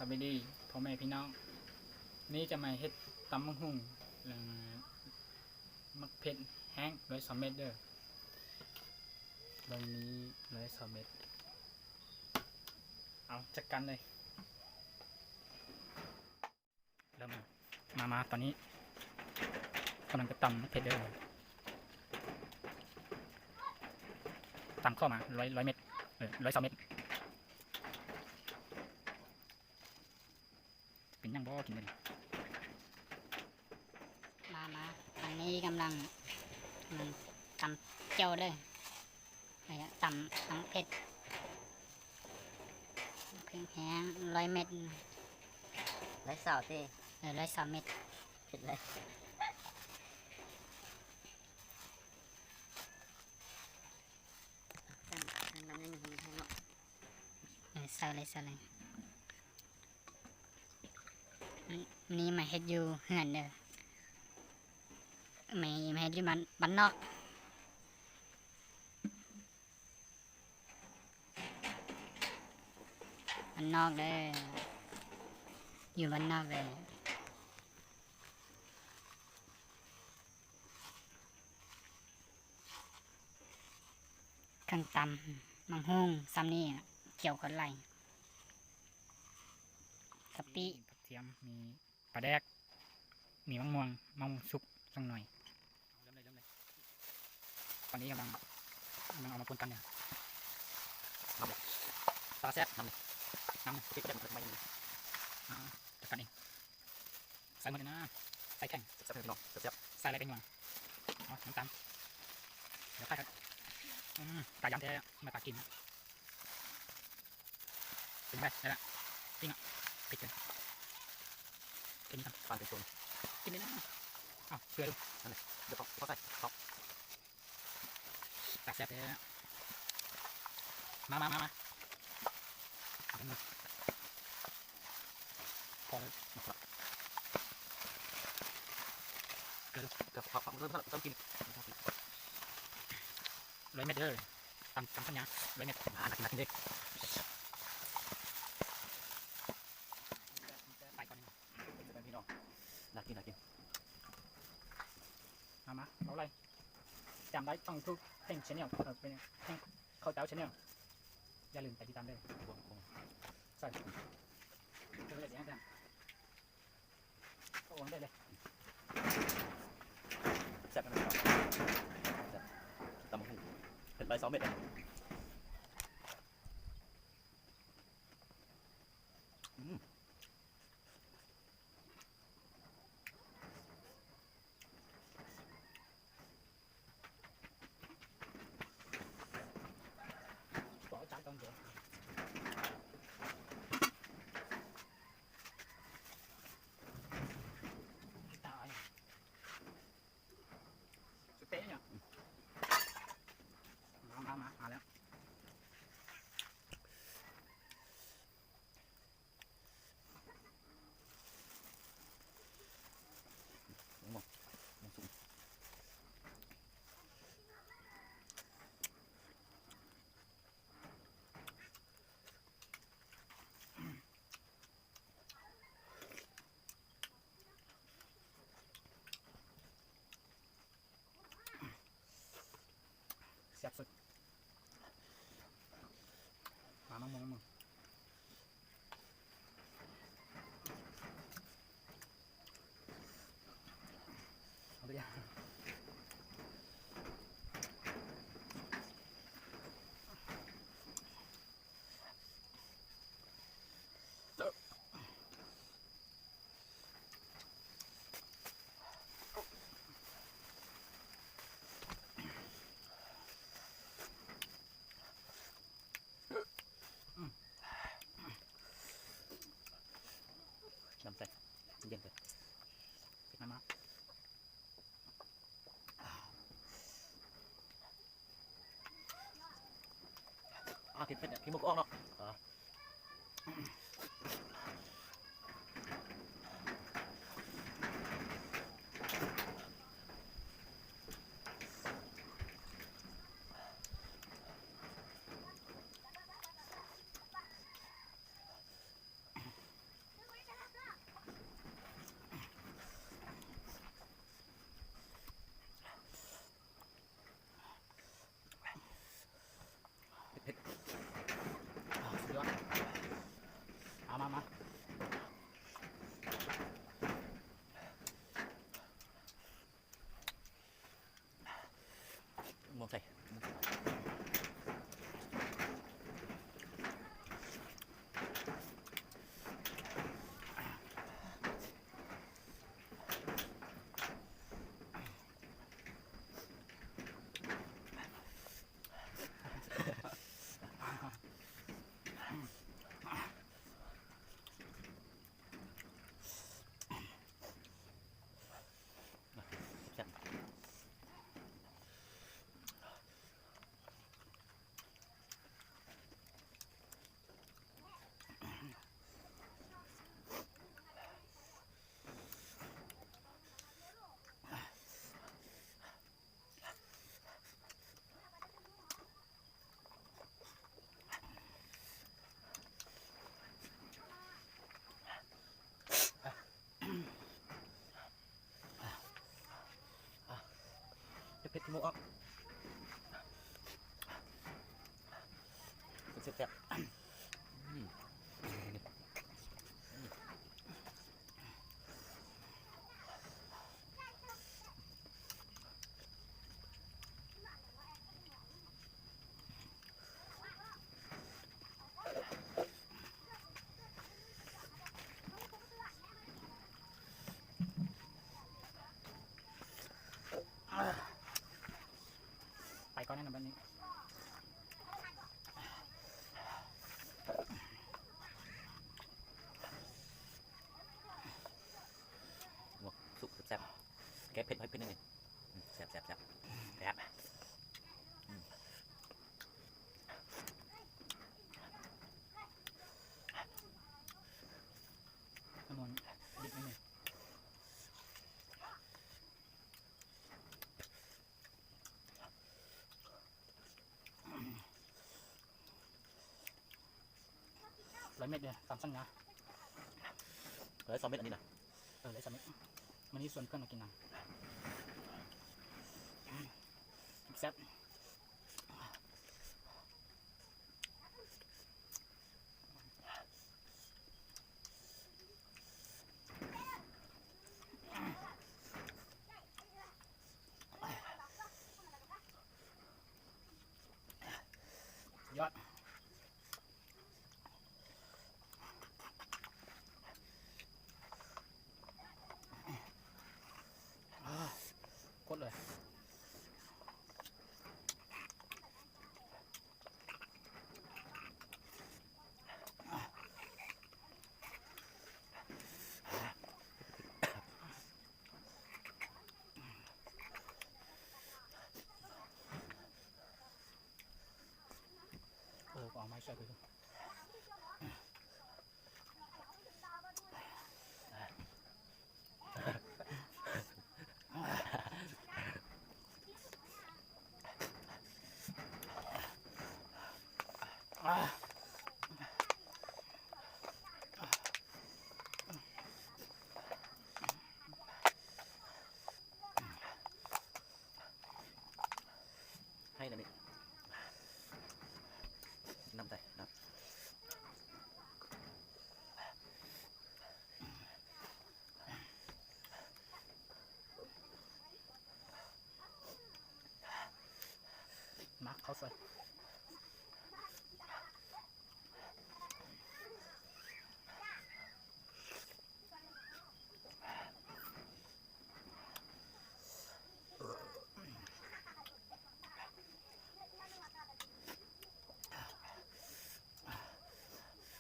ສະບາຍດີພໍ່ແມ່ພີ່ນ້ອງ ນີ້ຈະມາເຮັດຕຳບັກຫຸ່ງ ເອີ ໝາກເຜັດແຫ້ງ ໜ່ວຍສອງເມັດເດີ ເບິ່ງນີ້ ໜ່ວຍສອງເມັດ ເອົາ ຈັດການເລີຍ. ເລີ່ມ ມາ ມາ ຕອນນີ້ກຳລັງຈະຕຳເຜັດເດີ ຕຳເຂົ້າມາ ໜ່ວຍ ໜ່ວຍເມັດ ເອີ ໜ່ວຍສອງເມັດ ເປັນຫຍັງບໍ່ກິນເດີ ມາ ມາ ທາງນີ້ກຳລັງ ກຳລັງຕຳແຈ່ວເດີ. ໄປຕຳ ຕຳເຜັດ ເຜັດແຫ້ງ ໜ່ວຍສອງເມັດ ໜ່ວຍສອງເມັດ ເອີ ໜ່ວຍສອງເມັດ ເຜັດເລີຍ ເອີ ໃສ່ເລີຍ ໃສ່ເລີຍ. ນີ້ມາເຮັດຢູ່ເຮືອນເດີ ມາ ມາເຮັດຢູ່ບ້ານ ບ້ານນອກ ບ້ານນອກເດີ ຢູ່ບ້ານນອກເດີ. ເຄື່ອງຕຳ ໝາກຫຸ່ງ ສ່ຳນີ້ ຂຽວໂຄດຫຼາຍ ກະປິ ມີກະທຽມ ມີປາແດກ ມີໝາກມ່ວງ ໝາກມ່ວງສຸກສັກໜ່ອຍ. ຕອນນີ້ກຳລັງ ກຳລັງເອົາມາປົນກັນເດີ ຕາແຊບ ນ້ຳ ນ້ຳ ອາ ຈັດການເອງ ໃສ່ໝົດເລີຍນະ ໃສ່ແຂງ ແຊບໆ ພີ່ນ້ອງ ແຊບໆ ໃສ່ຫຼາຍໄປນົວ ເອົາ ນ້ຳຕານ ດຽວຂ້າຍ ອືມ ຕາຢ້ານແທ້ ມາຕາກິນ ເປັນຈັ່ງໃດ ໄດ້ລະ ປີ້ງ ປິດເລີຍ ແຄ່ນີ້ກ່ອນ ປານເປັນໂຕ ກິນໄດ້ນະ ເອົາ ເກືອ ນັ້ນແຫຼະ ດຽວເຂົ້າ ເຂົ້າໃສ່ ເຂົ້າ ຕາແຊບແທ້ ມາ ມາ ມາ ມາ ພໍແລ້ວ ເກືອ ເກືອ ເຂົ້າ ເຂົ້າ ເລີ່ມ ເລີ່ມກິນ ຮ້ອຍເມັດເດີ ຕຳ ຕຳສັນຍາ ຮ້ອຍເມັດ ອາ ໜ້າກິນ ໜ້າກິນເດ້ ໄປກ່ອນ ພີ່ນ້ອງ ໜ້າກິນ ໜ້າກິນ ມາ ມາ ເອົາເລີຍ. ຈຳໄດ້ ຕ້ອງ YouTube ເພັງ Channel ເອີ ເປັນ ເພັງ ເຂົ້າເຈົ້າ Channel ຢ່າລືມໄປຕິດຕາມເດີ ໃສ່ ເອົາໄດ້ເລີຍ ແຊບ ຕຳບັກຫຸ່ງ ເຜັດ ໜ່ວຍສອງເມັດ ອືມ. ມາ ມາ ມາ ມາແລ້ວ. ແຊບສຸດ ມາ ມາ ມາ ມາ ເອົາໄປ.ອາ ກິນເຜັດນີ້ ຂີ້ມູກອອກເນາະ. ໝູອອກ ແຊບໆ ອືມ. ໄປກ່ອນນະບັດນີ້ ໝວກສຸກແຊບໆ ແກ້ເຜັດ ໃຫ້ເຜັດໜ້ອຍໜຶ່ງ. ອືມ ແຊບໆໆ ແຊບ ອືມ. ອາມອນ ບິດໜ້ອຍໜຶ່ງ. ຮ້ອຍເມັດເດ້ ຕາມສັນຍາ. ເອີ ສອງເມັດອັນນີ້ນະ. ເອີ ໄດ້ສອງເມັດ. ມື້ນີ້ຊວນເພື່ອນມາກິນນຳ. ແຊບ. ຍອດ ອາ ກົດເລີຍ. ເອີ ກໍເອົາໄມ້ໃສ່ຄື. ໃຫ້ນະນີ້ ນ້ຳໃສ່ ນ້ຳ. ມາ ເຂົ້າຊ່ວຍ.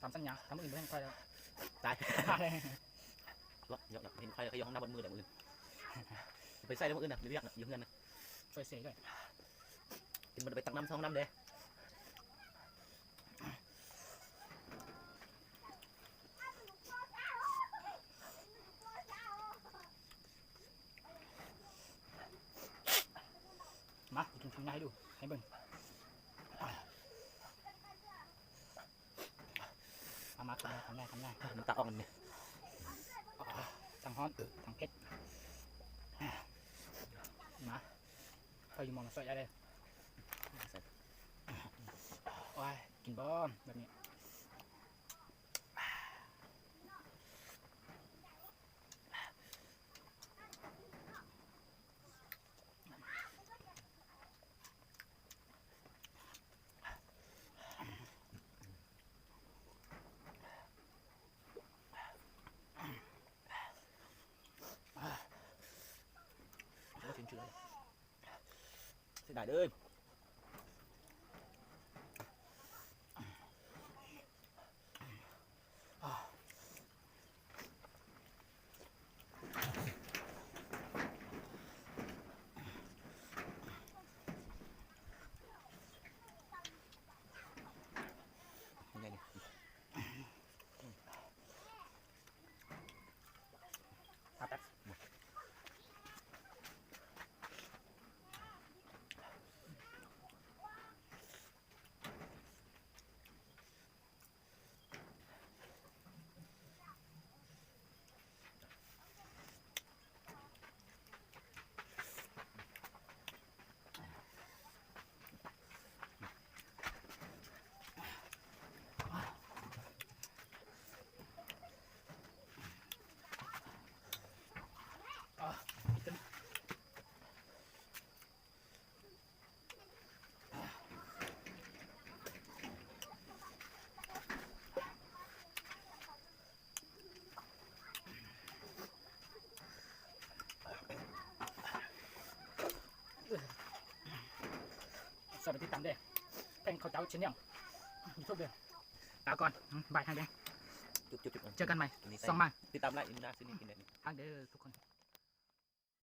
ຕາມສັນຍາ ຖ້າມື້ອື່ນບໍ່ເຫັນຂ້ອຍແລ້ວ ຕາຍ. ຢາກ ຢາກເຫັນຂ້ອຍ ຂ້ອຍຢູ່ຫ້ອງນ້ຳໝົດມື້ແຫຼະມື້ອື່ນ. ໄປໃສແລ້ວມື້ອື່ນນະ ມີວຽກນະ ຢູ່ເຮືອນນະ. ຊ່ວຍເສດ້ວຍ. ກິນ ບໍ່ໄດ້ໄປຕັກນ້ຳໃສ່ຫ້ອງນ້ຳເດ້. ມາ ກິນຄຳໃຫຍ່ໃຫ້ດູ ໃຫ້ເບິ່ງ. ເອົາມາ ຄຳໃຫຍ່ ຄຳໃຫຍ່ ຄຳໃຫຍ່. ນ້ຳຕາອອກນຳນີ້ ທັງຮ້ອນ ທັງເຜັດ. ມາ ເຂົ້າຢູ່ໝໍ້ ມາຊ່ອຍອ້າຍເດີ້. ໂອ້ຍ ກິນບໍ່ແບບນີ້. ເສຍດາຍເດີ. ຫາແປັບ. ເດ້ ແພງເຂົ້າເຈົ້າຊິນຫຍັງ ຢູທູບເດ້ ລາກ່ອນ ບາຍທາງເດ້ ຈຸບໆໆ ເຈີກັນໃໝ່ ອັນນີ້ ຊ່ອງມາ ຕິດຕາມໄລ ອີ່ໜ້າຊິນີ້ກິນໄດ້ນີ້ ທາງເດີທຸກຄົນ.